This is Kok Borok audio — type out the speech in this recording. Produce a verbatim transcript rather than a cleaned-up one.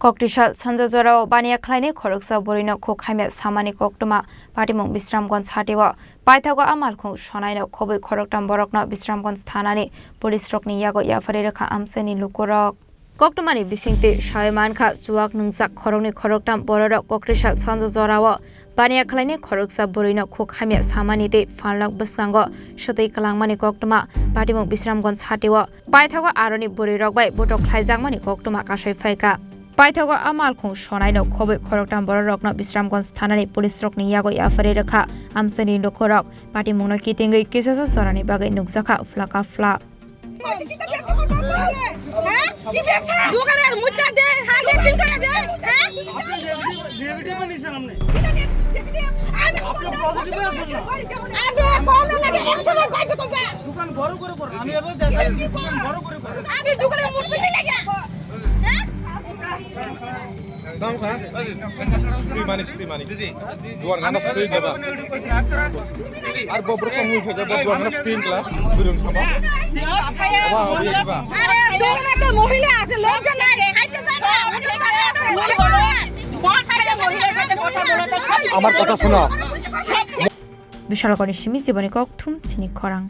Koktwisa sanja jorao baniya khlainai khoroksa bwrwino khuk hamya samani koktwma patimung Bisramganj hatio. Paithago a malkhung sonaino khobwi khoroktam borokno Bisramganj thanani police rokni yago yapharwi rwkha amchaini lukurok. Koktwmani bisingtwi sawi mankha, chuwak nwngjak khoroknwi khoroktam bororok koktwisa sanja jorao baniya khlainai khoroksa bwrwino khuk hamya samani tei phalnok bwskango swtwi kwlangmani koktwma patimung Bisramganj hatio. Paithago aroni bwrwirok bai botok khlaijakmani koktwma kasai phaikha. Paithago a malkhung sonaino khobwi khoroktam bororokno Bisramganj thanani police rokni yago yapharwi rwkha amchaini lukurok. Patimungno kitingwi kisasa jorani bagwi nukjakha phlaka phla. দোকানের মুদ্রা দে, হাজার তিন টাকা দে, হ্যাঁ? আপনি ডেবিটে বানিয়েছেন আপনি। আপনি পজিটিভে আছেন না। আমি বললাম না যে একশো বার বাইকে তো যা। দোকান বড় করে করুন, আমি এবার দেখাই দিচ্ছি, দোকান বড় করে করুন। আমি দোকানের মুদ্রা দিতে লাগে। হ্যাঁ? Tui mani, tui mani. Duar ngana tui baba. Ar bobro kong mui phega bobro ngana tui kla. Burung sama. Aba, aba, aba. আরে দোকানে তো মহিলা আছে, লজ্জা নাই, খাইতে চায় না। আমার কথা শোনো। Bishalkoni simi jiboni kok thum chini khorang.